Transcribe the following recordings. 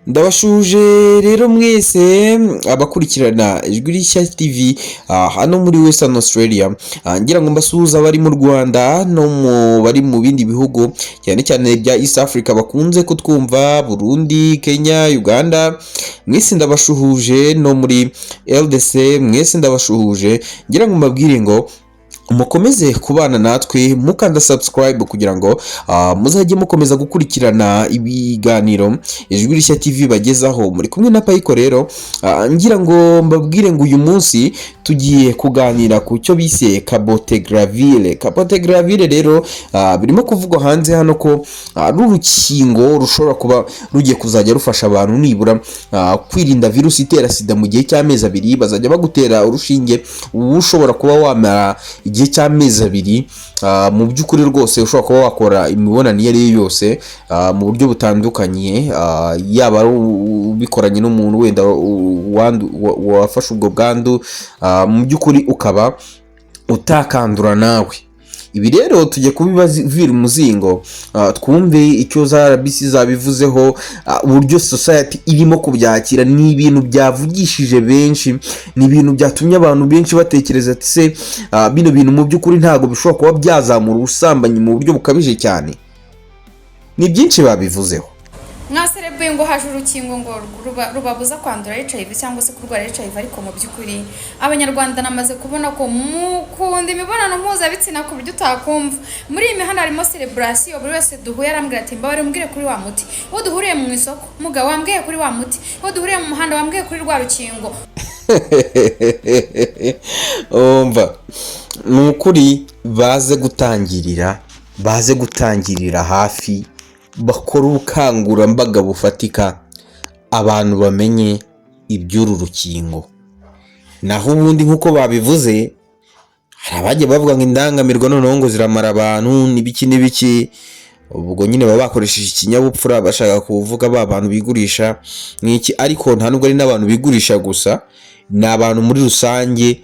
Ndabashuje rero mwese abakurikirana Ijwi Rishya TV hano muri Western Australia. Ngira ngo mbasuhuze abari mu Rwanda no mu bari mu bindi bihugu, cyane cyane bya East Africa, bakunze kutwumva: Burundi, Kenya, Uganda, mwese ndabashuhuje, no muri RDC mwese ndabashuhuje. Ngira ngo mbabwire ngo mukomeze kubana natwe mukanda subscribe kugira ngo muzajye mukomeza gukurikirana ibiganiro Ijwi Rishya TV bagezaho. Muri kumwe na Payiko rero. Ngira ngo mbabwire ngo uyu munsi tugiye kuganira ku cyo bise cabotegravir. Cabotegravir rero birimo kuvugwa hanze hano ko ari urukingo rushobora kuba rugiye kuzajya rufasha abantu nibura kwirinda virusi itera SIDA mu gihe cy'amezi 2. Bazajya bagutera urushinge, uba ushobora kuba wamara igihe cy'amezi 2, mu by'ukuri rwose ushobora kuba wakora imibonano iyo ari yo yose mu buryo butandukanye, yaba ari ubikoranye n'umuntu wenda wafashe ubwo bwandu, mu by'ukuri ukaba utakandura nawe. Ibi rero tujya kubibavira umuzingo, twumve icyo za RBC zabivuzeho, uburyo society irimo kubyakira. Ni ibintu byavugishije benshi, ni ibintu byatumye abantu benshi batekereza ati: "Se bino bintu mu by'ukuri ntabwo bishobora kuba byazamura ubusambanyi mu buryo bukabije cyane?" Ni byinshi babivuzeho. Mwaserebuye ngo haje urukingo ngo rubabuza kwandura HIV cyangwa se kurwara HIV, ariko mu by'ukuri Abanyarwanda namaze kubona ko mukunda imibonano mpuzabitsina ku buryo utakumva. Muri iyi mihanda harimo celebration, buri wese duhuye arambwira ati: "Mbabare umbwire kuri wa muti." Uwo duhuriye mu isoko: "Mugabo, wambwiye kuri wa muti?" Uwo duhuriye mu muhanda: "Wambwiye kuri rwa rukingo?" Umva, ni ukuri baze gutangirira hafi, bakore ubukangurambaga bufatika, abantu bamenye iby'uru rukingo. Naho ubundi nk'uko babivuze, hari abagiye bavuga ngo indangamirwa noneho ngo ziramara abantu n'ibiki n'ibiki. Ubwo nyine baba bakoresheje ikinyabupfura, bashaka kuvuga ba bantu bigurisha n'iki, ariko nta nubwo ari n'abantu bigurisha gusa, ni abantu muri rusange.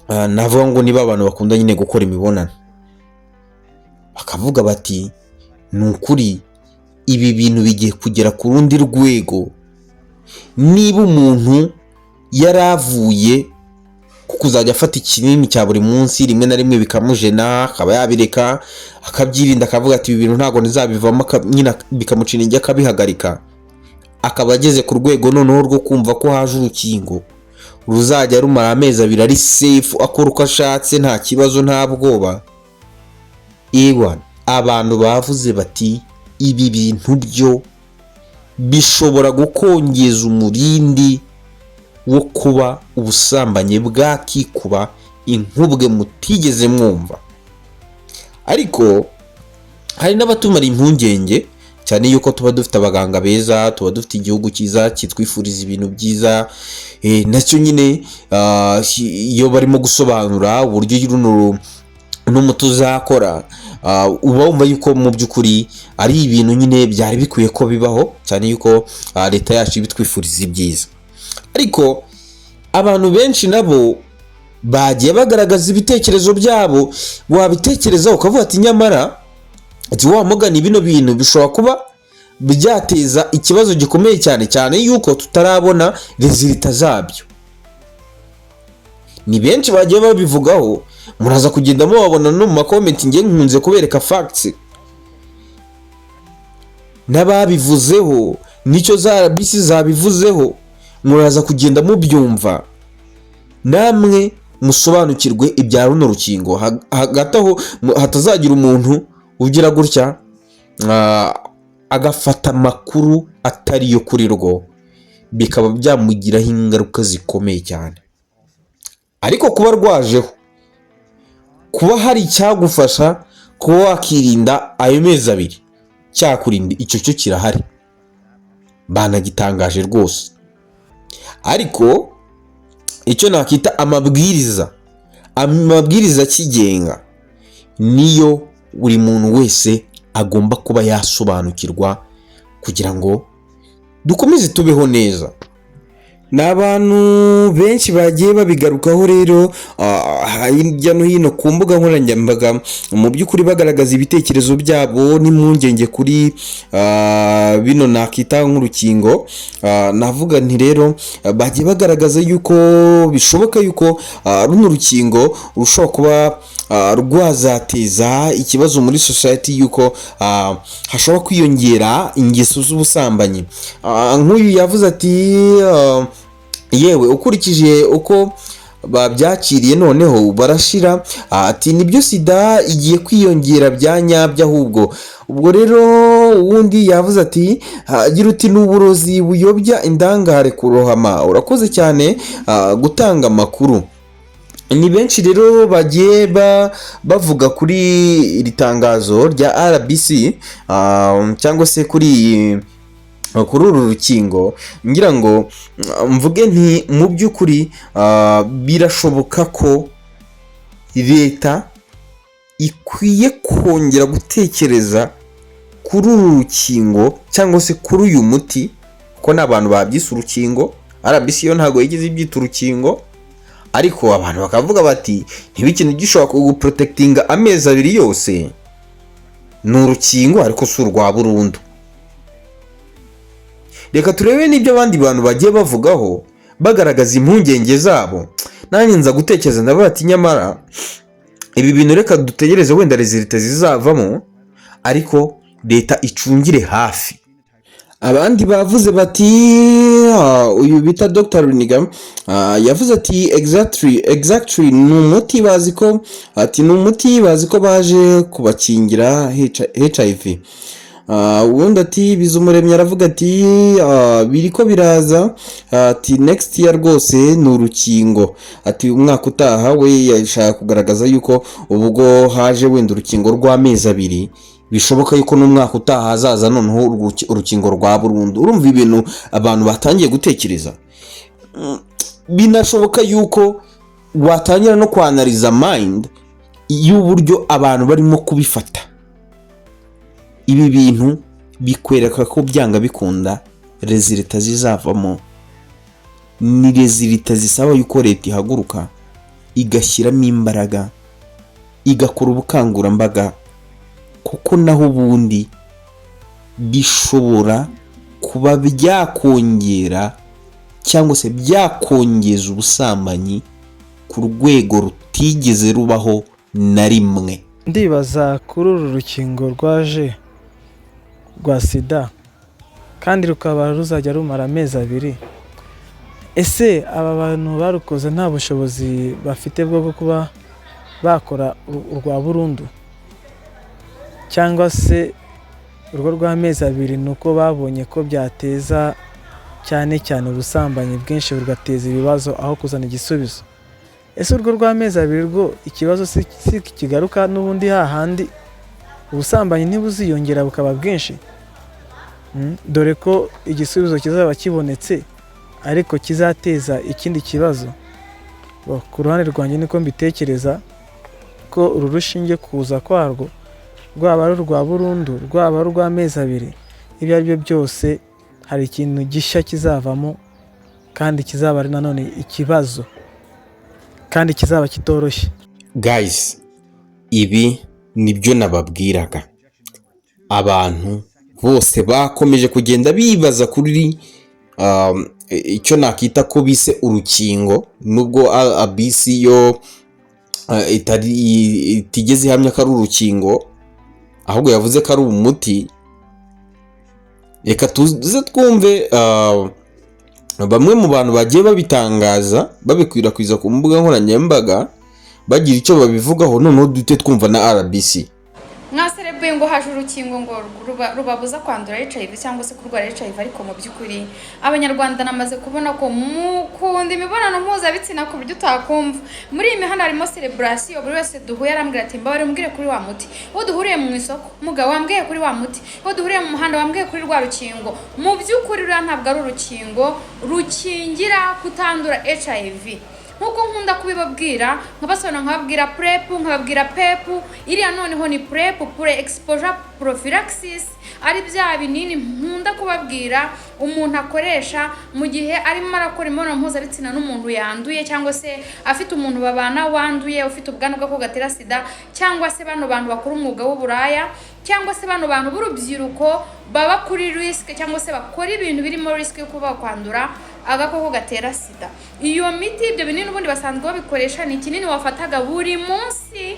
Navuga ngo niba abantu bakunda nyine gukora imibonano, bakavuga bati: "Ni ukuri ibi bintu bigiye kugera ku rundi rwego." Niba umuntu yaravuye ku kuzajya afata ikinini cya buri munsi, rimwe na rimwe bikamujena, akaba yabireka, akabyirinda, akavuga ati: "Ibi bintu ntabwo ntizabivamo," nyine bikamuca intege akabihagarika, akaba ageze ku rwego noneho rwo kumva ko haje urukingo ruzajya rumara amezi 2 ari safe, akora uko ashatse, nta kibazo, nta bwoba. Ewa, abantu bavuze bati: "Ibi bintu byo bishobora gukongeza umurindi wo kuba ubusambanyi bwakikuba inkubwe mutigeze mwumva." Ariko hari n'abatumara impungenge cyane yuko tuba dufite abaganga beza, tuba dufite igihugu cyiza kitwifuriza ibintu byiza. Nacyo nyine iyo barimo gusobanura uburyo runo n'umuti uzakora, uba wumva yuko mu by'ukuri ari ibintu nyine byari bikwiye ko bibaho, cyane yuko leta yacu ibitwifuriza ibyiza. Ariko abantu benshi nabo bagiye bagaragaza ibitekerezo byabo, wabitekerezaho ukavuga ati: "Nyamara," ati, "wa mugani bino bintu bishobora kuba byateza ikibazo gikomeye cyane, cyane yuko tutarabona résultat zabyo." Ni benshi bagiye babivugaho, muraza kugenda mubabona no mu ma comments. Nge nkunze kubereka facts n'ababivuzeho, nicyo za RBC zabivuzeho, muraza kugenda mubyumva namwe musobanukirwe ibya runo rukingo. Hagati aho hatazagira umuntu ugira gutya agafata amakuru atari yo kuri rwo, bikaba byamugiraho ingaruka zikomeye cyane. Ariko kuba rwajeho, kuba hari icyagufasha kuba wakirinda ayo mezi 2, cyakurinda, icyo cyo kirahari, banagitangaje rwose. Ariko icyo nakita amabwiriza akigenga niyo buri muntu wese agomba kuba yasobanukirwa kugira ngo dukomeze tubeho neza. Ni abantu benshi bagiye babigarukaho rero hirya no hino ku mbuga nkoranyambaga, mu by'ukuri bagaragaza ibitekerezo byabo n'impungenge kuri bino nakita nk'urukingo. Navuga nti rero bagiye bagaragaza yuko bishoboka yuko runo rukingo rushobora kuba rwazateza ikibazo muri society, yuko hashobora kwiyongera ingeso z'ubusambanyi. Nk'uyu yavuze ati: "Yewe, ukurikije uko babyakiriye noneho barashira." Ati: "Nibyo, sida igiye kwiyongera bya nyabyo ahubwo." Ubwo rero uwundi yavuze ati: "Gira uti ni uburozi buyobya indangare kurohama. Urakoze cyane gutanga amakuru." Ni benshi rero bagiye bavuga kuri iri tangazo rya RBC cyangwa se kuri uru rukingo. Ngira ngo mvuge nti mu by'ukuri birashoboka ko leta ikwiye kongera gutekereza kuri uru rukingo cyangwa se kuri uyu muti, kuko n'abantu babyise urukingo. RBC yo ntabwo yigeze ibyita urukingo, ariko abantu bakavuga bati ntiba ikintu gishobora kuguprotectinga amezi 2 yose, ni urukingo ariko si urwa burundu. Reka turebe n'ibyo abandi bantu bagiye bavugaho bagaragaza impungenge zabo. Nanjye nza gutekereza, ndavuga ati nyamara ibi bintu reka dutegereze wenda résultats zizavamo, ariko leta icungire hafi. Abandi bavuze bati uyu bita Dr Runiga yavuze ati: Exactly, ni umuti bazi ko", ati: "Ni umuti bazi ko baje kubakingira HIV." Ubundi ati Bizumuremyi aravuga ati biriko biraza, ati next year rwose ni urukingo, ati umwaka utaha. We yashaka kugaragaza yuko ubwo haje wenda urukingo rw'amezi 2, bishoboka yuko n'umwaka utaha hazaza noneho urukingo rwa burundu. Urumva ibintu abantu batangiye gutekereza. Binashoboka yuko watangira no kwanalyza mind y'uburyo abantu barimo kubifata. Ibi bintu bikwereka ko byanga bikunda résultats zizavamo ni résultats zisaba yuko leta ihaguruka, igashyiramo imbaraga, igakora ubukangurambaga, kuko naho ubundi bishobora kuba byakongera cyangwa se byakongeza ubusambanyi ku rwego rutigeze rubaho na rimwe. Ndibaza kuri uru rukingo rwaje rwa sida kandi rukaba ruzajya rumara amezi 2. Ese aba bantu barukoze nta bushobozi bafite bwo kuba bakora urwa burundu, cyangwa se urwo rw'amezi 2 ni uko babonye ko byateza cyane cyane ubusambanyi bwinshi, bugateza ibibazo aho kuzana igisubizo? Ese urwo rw'amezi 2 rwo ikibazo si kigaruka n'ubundi hahandi, ubusambanyi ntibuziyongera bukaba bwinshi? Dore ko igisubizo kizaba kibonetse ariko kizateza ikindi kibazo. Ku ruhande rwanjye niko mbitekereza, ko uru rushinge kuza kwarwo, rwaba ari urwa burundu, rwaba ari urw'amezi 2, ibyo ari byo byose hari ikintu gishya kizavamo kandi kizaba ari nanone ikibazo kandi kizaba kitoroshye. Guys, ibi nibyo nababwiraga. Abantu bose bakomeje kugenda bibaza kuri icyo nakita ko bise urukingo, nubwo RBC yo itigeze ihamya ko ari urukingo, ahubwo yavuze ko ari umuti. Reka tuze twumve bamwe mu bantu bagiye babitangaza, babikwirakwiza ku mbuga nkoranyambaga, bagira icyo babivugaho, noneho duhite twumva na RBC. Mwaserebuye ngo haje urukingo ngo rubabuza kwandura HIV cyangwa se kurwara HIV, ariko mu by'ukuri abanyarwanda namaze kubona ko mukunda imibonano mpuzabitsina ku buryo utakumva. Muri iyi mihanda harimo celebration, buri wese duhuye arambwira ati mbabare umbwire kuri wa muti. Uwo duhuriye mu isoko: mugabo, wambwiye kuri wa muti. Uwo duhuriye mu muhanda: wambwiye kuri rwa rukingo. Mu by'ukuri ruriya ntabwo ari urukingo rukingira kutandura HIV. Nk'uko nkunda kubibabwira, nkabasobanura, nkababwira PrEP, nkababwira PEP. Iriya noneho ni PrEP, pre exposure prophylaxis, ari bya binini nkunda kubabwira umuntu akoresha mu gihe arimo arakora imibonano mpuzabitsina n'umuntu yanduye, cyangwa se afite umuntu babana wanduye, ufite ubwandu bw'agakoko gatera sida, cyangwa se bano bantu bakora umwuga w'uburaya, cyangwa se bano bantu b'urubyiruko baba kuri risk, cyangwa se bakora ibintu birimo risk yo kuba bakwandura agakoko gatera sida. Iyo miti, ibyo binini ubundi basanzwe babikoresha, ni ikinini wafataga buri munsi,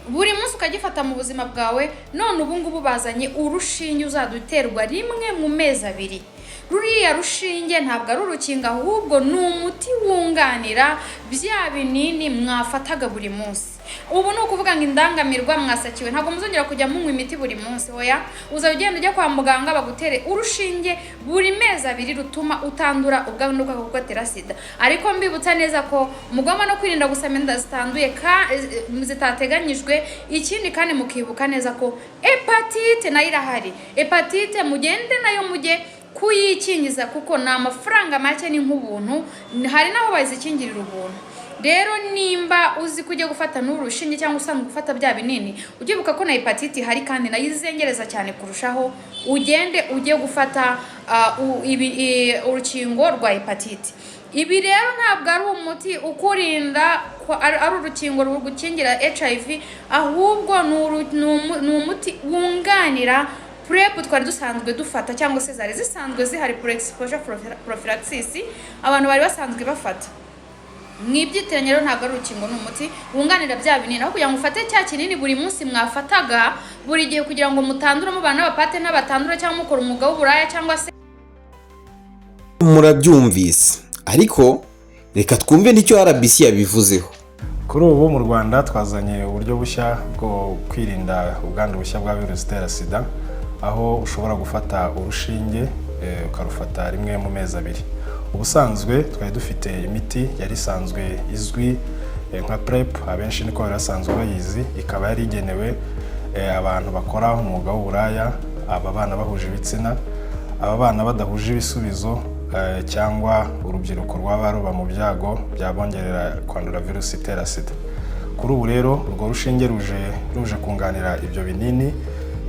buri munsi ukagifata mu buzima bwawe. None ubu ngubu bazanye urushinge uzaduterwa rimwe mu mezi 2. Ruriya rushinge ntabwo ari urukingo, ahubwo ni umuti wunganira bya binini mwafataga buri munsi. Ubu ni ukuvuga ngo indangamirwa mwasakiwe, ntabwo muzongera kujya munywa imiti buri munsi. Oya, uzajya ugenda ujya kwa muganga bagutere urushinge buri mezi 2 rutuma utandura ubwandu bw'agakoko gatera sida. Ariko mbibutsa neza ko mugomba no kwirinda gusama inda zitanduye, zitateganyijwe. Ikindi kandi, mukibuka neza ko hepatite nayo irahari. Hepatite mugende nayo mujye kuyikingiza, kuko ni amafaranga make, ni nk'ubuntu, hari n'aho bazikingirira ubuntu. Rero nimba uzi ko ugiye gufata n'uru rushinge cyangwa usanzwe gufata bya binini, ujye wibuka ko na hepatite ihari kandi nayo izengereza cyane kurushaho, ugende ujye gufata urukingo rwa hepatite. Ibi rero ntabwo ari umuti ukurinda ari urukingo rugukingira HIV, ahubwo ni umuti wunganira PrEP twari dusanzwe dufata, cyangwa se zari zisanzwe zihari, pre exposure prophylaxis abantu bari basanzwe bafata. Mwibyitiranya rero, ntabwo ari urukingo, ni umuti wunganira bya binini, aho kugira ngo ufate cya kinini buri munsi mwafataga buri gihe kugira ngo mutandure mubana n'abapate n'abatandura, cyangwa mukora umwuga w'uburaya, cyangwa se Murabyumvise, ariko reka twumve n'icyo RBC yabivuzeho. Kuri ubu mu Rwanda twazanye uburyo bushya bwo kwirinda ubwandu bushya bwa virusi itera sida, aho ushobora gufata urushinge ukarufata rimwe mu mezi 2. Ubusanzwe twari dufite imiti yari isanzwe izwi nka PrEP, abenshi niko bari basanzwe bayizi, ikaba yari igenewe abantu bakora umwuga w'uburaya, aba bana bahuje ibitsina, aba bana badahuje ibisubizo, cyangwa urubyiruko rwaba ruba mu byago byabongerera kwandura virusi itera sida. Kuri ubu rero urwo rushinge ruje kunganira ibyo binini.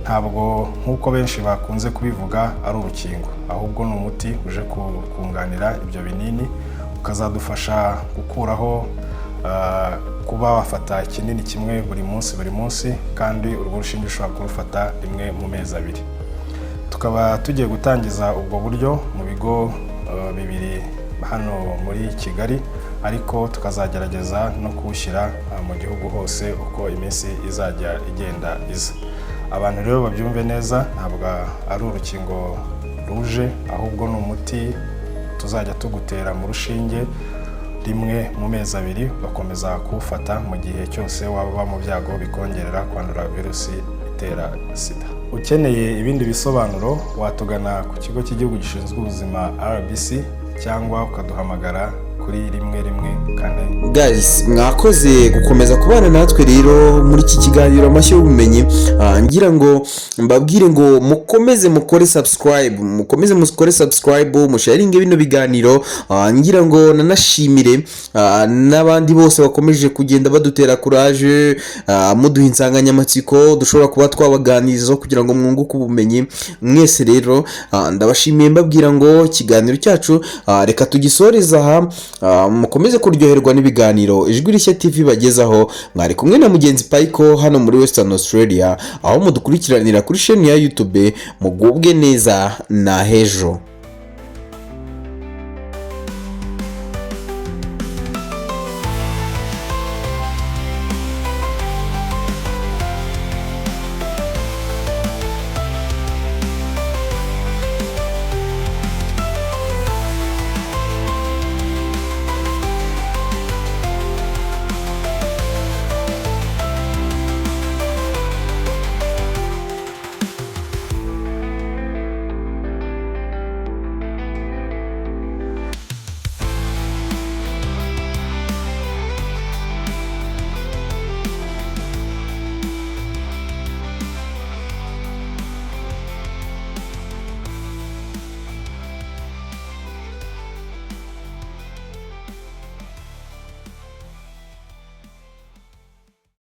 Ntabwo nk'uko benshi bakunze kubivuga ari urukingo, ahubwo ni umuti uje kunganira ibyo binini, ukazadufasha gukuraho kuba wafata ikinini kimwe buri munsi buri munsi, kandi urwo rushinge ushobora kurufata rimwe mu mezi 2. Tukaba tugiye gutangiza ubwo buryo mu bigo bibiri hano muri Kigali, ariko tukazagerageza no kuwushyira mu gihugu hose uko iminsi izajya igenda iza. Abantu rero babyumve neza, ntabwo ari urukingo ruje, ahubwo ni umuti tuzajya tugutera mu rushinge rimwe mu mezi 2, ugakomeza kuwufata mu gihe cyose waba uba mu byago bikongerera kwandura virusi itera sida. Ukeneye ibindi bisobanuro watugana ku Kigo cy'Igihugu gishinzwe Ubuzima RBC, cyangwa ukaduhamagara kuri 114. Guys, mwakoze gukomeza kubana natwe rero muri iki kiganiro Amashyo y'Ubumenyi. Ngira ngo mbabwire ngo mukomeze mukore subscribe, mukomeze mukore subscribe, musharinge bino biganiro. Ngira ngo nanashimire n'abandi bose bakomeje kugenda badutera courage, muduha insanganyamatsiko dushobora kuba twabaganirizaho kugira ngo mwunguke ubumenyi. Mwese rero ndabashimiye, mbabwira ngo ikiganiro cyacu reka tugisoreze aha. Mukomeze kuryoherwa n'ibiganiro Ijwi Rishya TV bagezaho. Mwari kumwe na mugenzi Payiko hano muri Western Australia, aho mudukurikiranira kuri chaîne ya YouTube. Mugubwe neza na hejo.